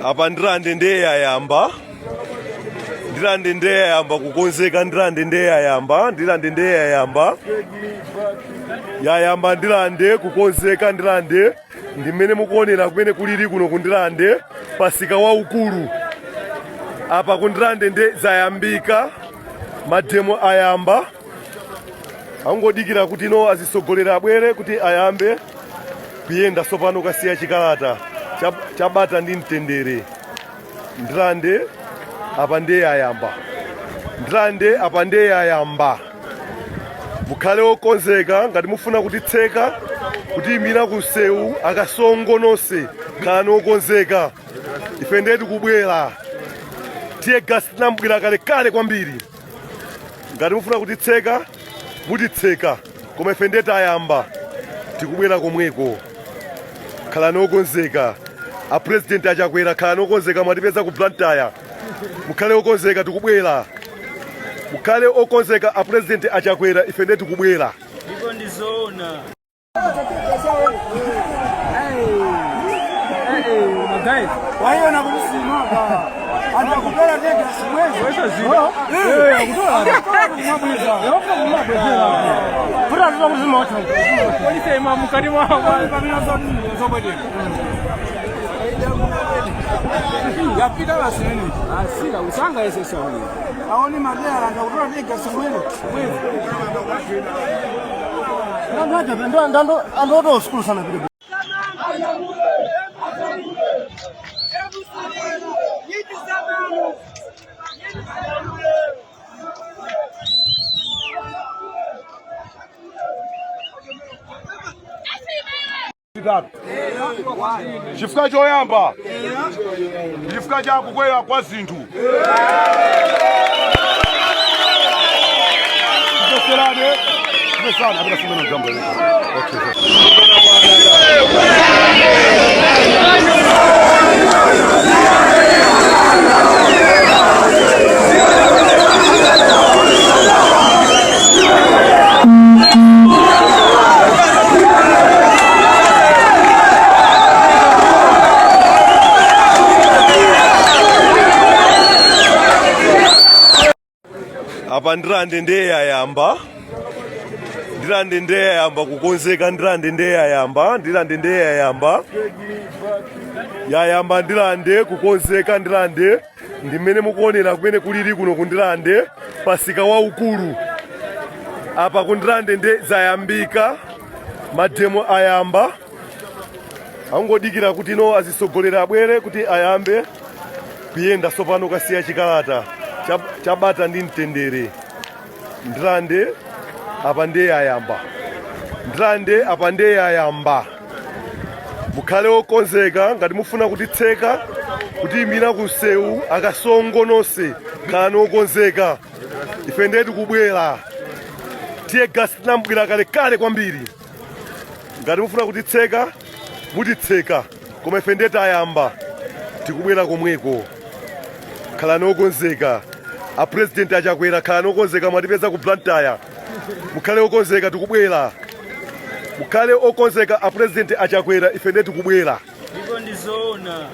Apa Ndirande ndiye yayamba, Ndirande ndiye yayamba kukonzeka, Ndirande ndiye yayamba, Ndirande ndiye yayamba, yayamba Ndirande kukonzeka. Ndirande ndi mmene mukuonera kumene kulili kuno ku Ndirande, pasika waukulu apa ku Ndirande nde zayambika, mademo ayamba, angodikira kuti no azisogolera abwere kuti ayambe kuyenda sopano kasiya chikalata chabata ndi mtendere. Ndirande apa ndiye yayamba, Ndirande apa ndiye yayamba. Mukhale okonzeka ngati mufuna kutitseka, kutiyimira kunsewu, akasongo nonse khalani okonzeka, ife ndiye tikubwera. Tear gas tinambwira kalekale kwambiri. Ngati mufuna kutitseka mutitseka, koma ife ndiye tayamba, tikubwera komweko. Khalani okonzeka, a President Achakwera, khalani okonzeka, mwatipeza ku Blantyre. Mukhale okonzeka, tikubwera. Mukhale okonzeka, a President Achakwera, ife ndiye tikubwera. Ndipo ndizoona. Waiona kuti simapa anthu akutola teargas mwezi kumabweza. Polisi ima mukati mwawo. Zobwedera yapita basi nini Asika usanga esesa aoni madera anthu akutola teargas mwezi mwezi. Anthu oto sukulu sanapite. Tatu. Chifukwa choyamba ndi chifukwa cha kukwera kwa zinthu. Mveserane, mveserane, apita simena jambo leo. Okay. Apa Ndirande ndiye yayamba, Ndirande ndiye yayamba kukonzeka, Ndirande ndiye yayamba, Ndirande ndiye yayamba, yayamba Ndirande kukonzeka. Ndirande ndi mmene mukuonera kumene kulili kuno ku Ndirande, pasika waukulu apa ku Ndirande nde zayambika, mademo ayamba, angodikira kuti no azisogolera abwere kuti ayambe kuyenda sopano kasiya chikalata chabata ndi mtendere. Ndirande apa ndiye yayamba, Ndirande apa ndiye yayamba. Mukhale okonzeka ngati mufuna kutitseka, kutiyimira kunsewu, akasongo nonse khalani okonzeka, ife ndiye tikubwera. Tear gas tinambwira kalekale kwambiri. Ngati mufuna kutitseka mutitseka, koma ife ndiye tayamba, tikubwera komweko. Khalani okonzeka, a President Achakwera, khalani okonzeka, mwatipeza ku Blantyre. Mukhale okonzeka, tikubwera. Mukhale okonzeka, a President Achakwera, ife ndiye tikubwera. Ndipo ndizoona.